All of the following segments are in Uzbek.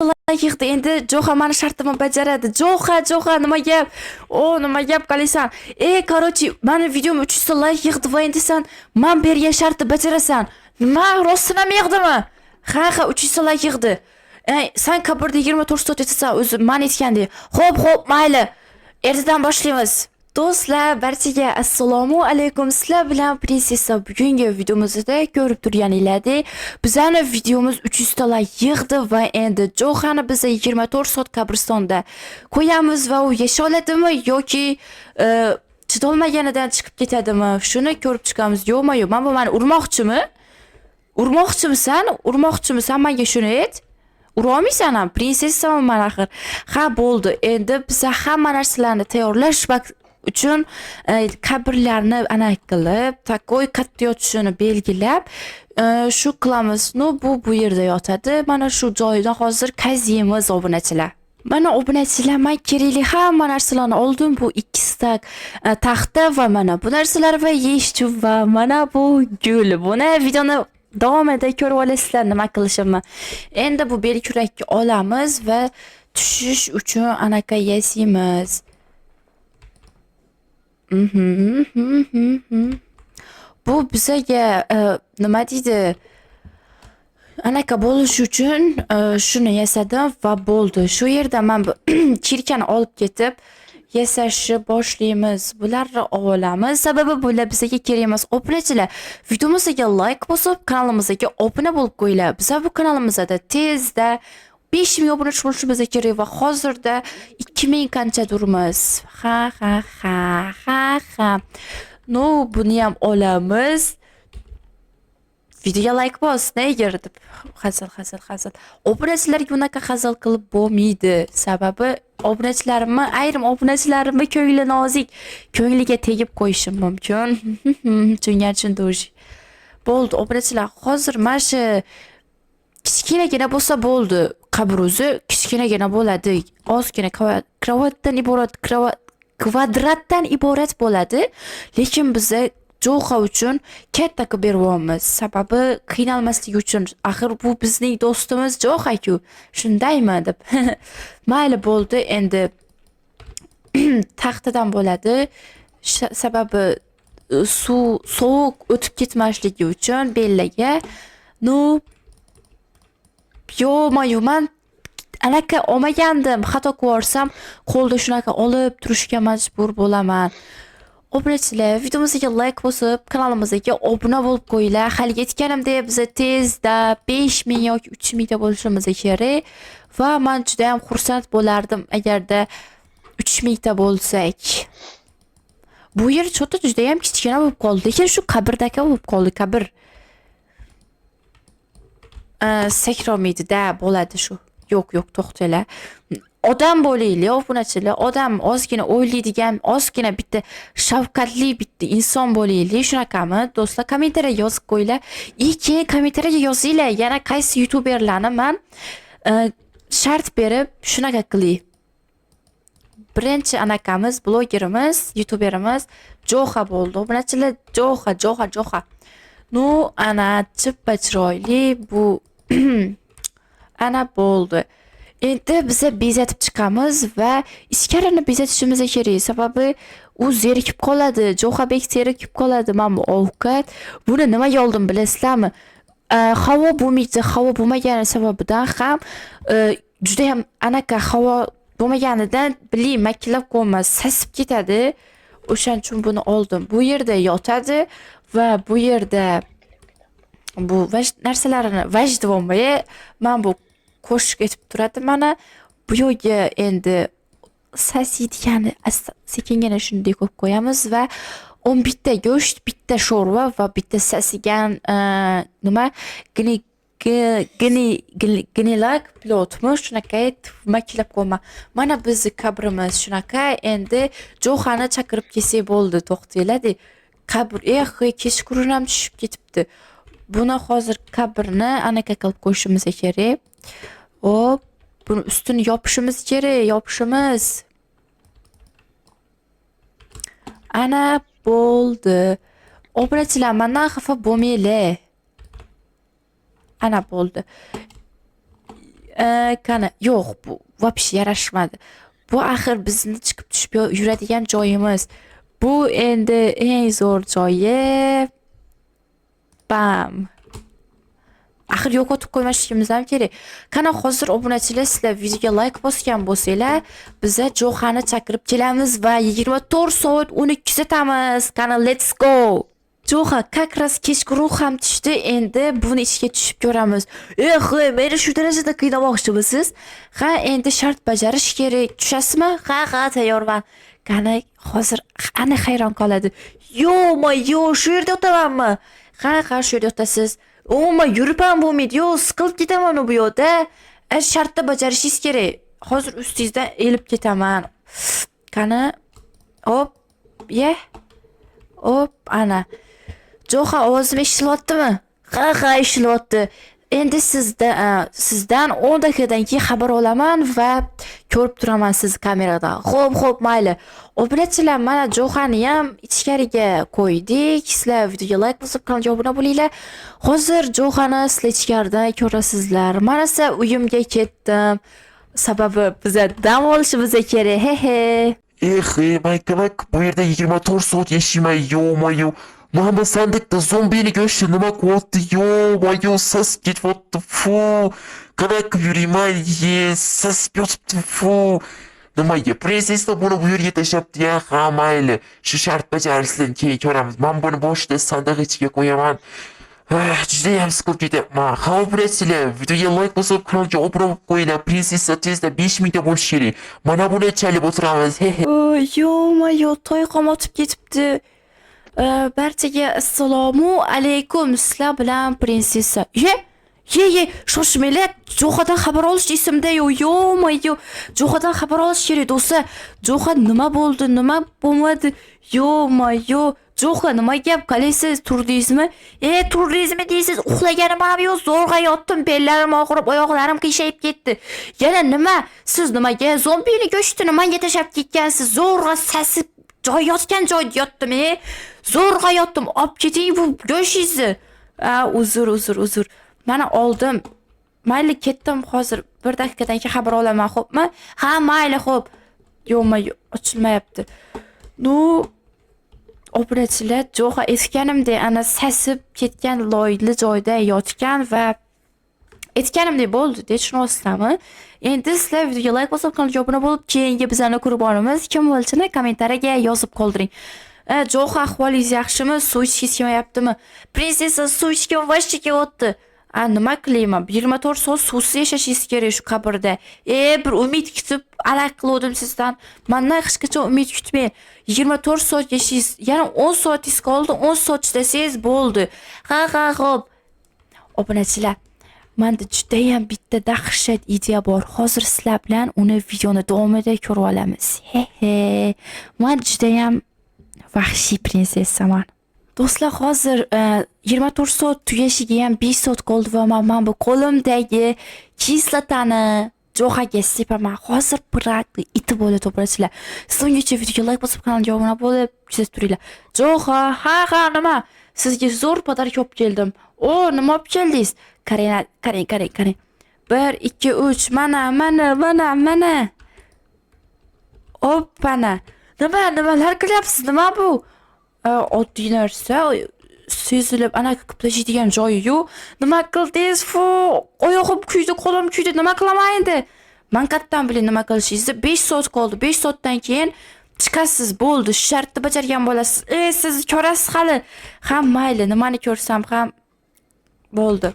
Yig'di endi. Jo'xa mani shartimni bajaradi. Jo'xa, Jo'xa, nima gap? O, nima gap qilasan? E, короче, mani videom 300 ta layk yig'di va endi san man bergan shartni bajarasan. Nima, rostdan ham yig'dimi? Ha, 300 ta layk yig'di. E, san qabrda 24 soat yatasan o'zi man aytgandek. Xo'p, xo'p, mayli. Ertadan boshlaymiz. Do'stlar, barchaga assalomu alaykum. Sizlar bilan Prinsessa. Bugungi videomizda ko'rib turganinglardek, bizani videomiz 300 ta layk yig'di va endi Jo'xani biz 24 soat qabristonda qo'yamiz va u yashay oladimi yoki chidolmaganidan chiqib ketadimi? Shuni ko'rib chiqamiz. Yo'qmi, yo'q. Mana bu meni urmoqchimi? Urmoqchimisan? Urmoqchimisan? Menga shuni ayt. Urolmaysan ham, prinsessaman man axir. Ha, bo'ldi. Endi biza hamma narsalarni tayyorlash uchun qabrlarni anaqa qilib, такой qayerda yotishini belgilab, shu qilamiz. Ну, bu yerda yotadi. Mana shu joyidan hozir qaziymiz, obunachilar. Mana, obunachilar, man kerakli hamma narsalarni oldim. Bu ikki stak taxta va mana bu narsalar va yeyish va mana bu gul. Buni videoni davomida ko'rib olasizlar nima qilishimni. Endi bu belkurakni olamiz va tushish uchun anaqa yasaymiz. Bu bizaga nima deydi? Anaqa bo'lishi uchun shuni yasadim va bo'ldi. Shu yerda man bu кирка ni olib ketib yasashni boshlaymiz. Bularni olamiz. Sababi bular bizga kerak emas. Obunachilar, videomizga layk bosib, kanalimizga obuna bo'lib qo'yinglar. Biza bu kanalimizda tezda 5000 obunachi bo'lishimiz kerak va hozirda 2000 qanchadurmiz. Ha, ha, ha, ha, ha. Ну, buni ham olamiz. Videoga layk bos, nega deb. Hazil, hazil, hazil. Obunachilarga unaqa hazil qilib bo'lmaydi. Sababi obunachilarimni, ayrim obunachilarimni ko'ngli nozik. Ko'ngliga tegib qo'yishim mumkin. Tushungan tushundi. Bo'ldi, obunachilar, hozir mana shu kichkinagina bo'lsa bo'ldi. Qabr o'zi kichkinagina bo'ladi. Ozgina kravatdan iborat, kvadratdan iborat bo'ladi. Lekin biza Jo'xa uchun katta qilib beryapmiz. Sababi qiynalmasligi uchun. Axir bu bizning do'stimiz Jo'xa-ku. Shundaymi deb. Mayli, bo'ldi, endi taxtadan bo'ladi. Sababi suv sovuq o'tib ketmasligi uchun bellaga. Ну, yo'q, man anaqa olmagandim. Xato qilib yuborsam, qo'lda shunaqa olib turishga majbur bo'laman. Obunachilar, videomizga layk bosib, kanalimizga obuna bo'lib qo'yinglar. Hali aytganimdek, biz tezda 5000 yoki 3000 ta bo'lishimiz kerak va man juda ham xursand bo'lardim agarda 3000 ta bo'lsak. Bu yer что-то juda ham kichkina bo'lib qoldi, lekin shu qabrdaka bo'lib qoldi, qabr. Sakrolmaydi-da, bo'ladi shu. Yo'q, yo'q, to'xtanglar. Odam bo'laylik, obunachilar. Odam ozgina o'ylaydigan, ozgina bitta shafqatli bitta inson bo'laylik. Shunaqami? Do'stlar, kommentariyaga yozib qo'yinglar. И keyin kommentariyaga yozinglar, yana qaysi youtuberlarni man shart berib shunaqa qilay. Birinchi anaqamiz, blogerimiz, youtuberimiz Jo'xa bo'ldi. Obunachilar, Jo'xa, Jo'xa, Jo'xa. Ну, ana chippa chiroyli bu ana bo'ldi. Endi biza bezatib chiqamiz va ichkarini bezatishimiz kerak. Sababi u zerikib qoladi. Jo'xabek zerikib qoladi. Mana bu ovqat. Buni nimaga oldim bilasizlarmi? Havo bo'lmaydi. Havo bo'lmagani sababidan ham judayam anaqa havo bo'lmaganidan biling makillab qo'ymas, sasib ketadi. O'shaning uchun buni oldim. Bu yerda yotadi va bu yerda bu vaj narsalarini vaj deyapman. Mana bu qo'shiq aytib turadi mana. Bu yerga endi sasiydigani sekingina shunday qo'yib qo'yamiz va 11 ta go'sht, bitta sho'rva va bitta sasigan nima gni gni гнилак плоть mi, shunaqa makillab qo'yma. Mana bizni qabrimiz shunaqa. Endi Jo'xani chaqirib kelsak bo'ldi. To'xtanglar. Qabr, eh, kechqurun ham tushib ketibdi. Buni hozir qabrni anaqa qilib qo'yishimiz kerak. Hop, buni ustini yopishimiz kerak, yopishimiz. Ana bo'ldi. Obunachilar, mandan xafa bo'lmanglar. Ana bo'ldi. Qani, yo'q, bu вообще yarashmadi. Bu axir bizni chiqib tushib yuradigan joyimiz. Bu endi eng zo'r joyi. Bam. Axir yo'qotib qo'ymasligimiz ham kerak. Qani, hozir, obunachilar, sizlar videoga like bosgan bo'lsanglar, biza Johani chaqirib kelamiz va 24 soat uni kuzatamiz. Qani, let's go. Joha, как раз kechqurun ham tushdi, endi buni ichiga tushib ko'ramiz. Eh, meni shu darajada qiynamoqchimisiz? Ha, endi shart bajarish kerak. Tushasizmi? Ha, tayyorman. Qani, hozir ana hayron qoladi. Ё-моё, shu yerda yotamanmi? Ha, shu yerda yotasiz. Umuman yurib ham bo'lmaydi. Yo'q, siqilib ketaman bu yoqda. Shartni bajarishingiz kerak. Hozir ustingizdan elib ketaman. Qani, hop, ye. Hop, ana. Joha, ovozim eshitilyaptimi? Ha, eshitilyapti. Endi sizdan 10 daqiqadan keyin xabar olaman va ko'rib turaman sizni kameradan. Xo'p, mayli. Obunachilar, mana Johani ham ichkariga qo'ydik. Sizlar videoga like bosib, kanalga obuna bo'linglar. Hozir Johani sizlar ichkaridan ko'rasizlar. Mana esa uyimga ketdim. Sababi biza dam olishimiz kerak. He he. Eh, man demak bu yerda 24 soat yashayman, ё-моё. Mana bu sandiqda zombini go'shti nima qilyapti, ё-моё, sasib ketyapti, fu. Qanaqa qilib yuriyman, ye, sasib yotibdi, fu. Nimaga prinsessa buni bu yerga tashlabdi ya? Ha, mayli. Shu shart bajarilsin, keyin ko'ramiz. Man buni boshida sandiq ichiga qo'yaman. Ah, judayam siqilib ketyapman. Ha, obunachilar, videoga like bosib, kanalga obuna bo'lib qo'yinglar. Prinsessa tezda 5000 ta bo'lishi kerak. Mana buni chalib o'tiramiz. He he. Ё-моё, toyqam otib ketibdi. Barchaga assalomu alaykum. Sizlar bilan prinsessa. Ye, ye, ye, shoshmanglar. Jo'xadan xabar olish esimda yo'q. Ё-моё, Jo'xadan xabar olish kerak, do'stlar. Jo'xa nima bo'ldi, nima bo'lmadi? Ё-моё, Jo'xa, nima gap? Qalaysiz, turdingizmi? E, turdingizmi deysiz? Uxlaganim ham yo'q, zo'rg'a yotdim, bellarim og'rib, oyoqlarim qiyshayib ketdi. Yana nima? Siz nimaga zombini go'shtini menga tashlab ketgansiz? Zo'rg'a sasib joy yotgan joyda yotdim, e. Zo'rg'a yotdim. Olib keting bu go'shingizni. A, uzr, uzr, uzr. Mana oldim. Mayli, ketdim hozir. Bir daqiqadan keyin xabar olaman, xo'pmi? Ha, mayli, xo'p. Yo'qmi, ochilmayapti. Ну, obunachilar, Jo'xa aytganimdek, ana sasib ketgan loyli joyda yotgan va aytganimdek bo'ldi, tushunyapsizlarmi? Endi sizlar videoga like bosib, kanalga obuna bo'lib, keyingi bizani qurbonimiz kim bo'lishini kommentariyaga yozib qoldiring. Jo'xa, ahvolingiz yaxshimi? Suv ichgingiz kelmayaptimi? Prinsessa, suv ichgim вообще kelyapti. A, nima qilayman? 24 soat suvsiz yashashingiz kerak shu qabrda. E, bir umid kutib, alaq qiluvdim sizdan. Mandan hech qachon umid kutmang. 24 soat yashaysiz. Yana 10 soatingiz qoldi. 10 soat ishlasangiz bo'ldi. Ha, xo'p. Obunachilar, menda judayam bitta dahshat ideya bor. Hozir sizlar bilan uni videoni davomida ko'rib olamiz. He he. Man judayam vahshiy prinsessaman. Do'stlar, hozir 24 soat tugashiga ham 5 soat qoldi va man bu qo'limdagi kislotani Jo'xaga sepaman. Hozir pirakli iti bo'ladi, obunachilar. Siz ungacha videoga like bosib, kanalga obuna bo'lib, kuzatib turinglar. Jo'xa, ha, nima? Sizga zo'r подарок olib keldim. O, nima olib keldingiz? Qarang, qarang, qarang, qarang. 1, 2, 3, mana, mana, mana, mana. Oppana. Nima, nimalar qilyapsiz? Nima bu? Oddiy narsa, sezilib anaqa qilib tashlaydigan joyi yo'q. Nima qildingiz? Fu, oyog'im kuydi, qo'lim kuydi. Nima qilaman endi? Man qayerdan bilay nima qilishingizni? 5 soat qoldi. 5 soatdan keyin chiqasiz, bo'ldi. Shartni bajargan bo'lasiz. E, siz ko'rasiz hali. Ha, mayli, nimani ko'rsam ham bo'ldi.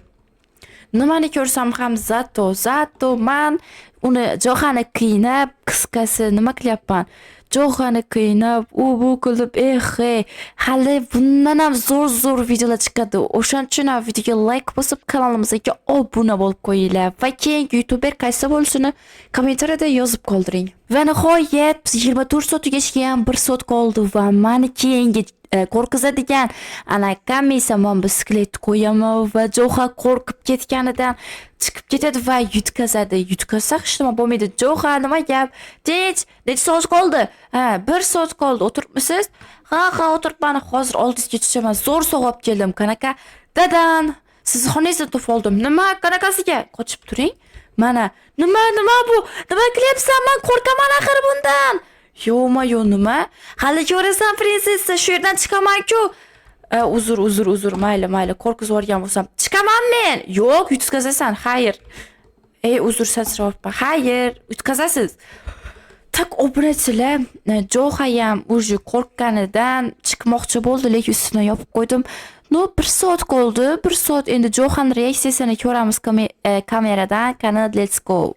Nimani ko'rsam ham зато man uni, Johani qiynab, qisqasi, nima qilyapman? Johani qiynab, u bu qilib, eh, ey, hali bundan ham zo'r zo'r videolar chiqadi. O'shaning uchun ham videoga like bosib, kanalimizga obuna bo'lib qo'yinglar va keyingi youtuber qaysi bo'lishini kommentariyada yozib qoldiring. Va nihoyat 24 soat tugashiga ham 1 soat qoldi va mani keyingi qo'rqizadigan anaqa mana bu skeletni qo'yaman va Joha qo'rqib ketganidan chiqib ketadi va yutqazadi. Yutqazsa hech nima bo'lmaydi. Joha, nima gap? Tinch, necha soat qoldi? Ha, 1 soat qoldi. O'tiribmisiz? Ha, o'tiribman. Hozir oldingizga tushaman. Zo'r sovg'a olib keldim. Qanaqa? Dadan, sizni xonangizdan topib oldim. Nima? Qanaqasiga? Qochib turing. Mana, nima, nima bu? Nima qilyapsan? Man qo'rqaman axir bundan. Ё-моё, nima? Hali ko'rasan, prinsessa, shu yerdan chiqaman-ku. Uzr, uzr, uzr, mayli, mayli, qo'rqizib yuborgan bo'lsam. Chiqaman men. Yo'q, yutqazasan, xayr. Ey, uzr, sasryapman. Xayr, yutqazasiz. Так, obunachilar, Jo'xa ham уже qo'rqqanidan chiqmoqchi bo'ldi, lekin ustini yopib qo'ydim. Ну, bir soat qoldi. Bir soat endi Jo'xani reaksiyasini ko'ramiz kameradan. Qani, let's go.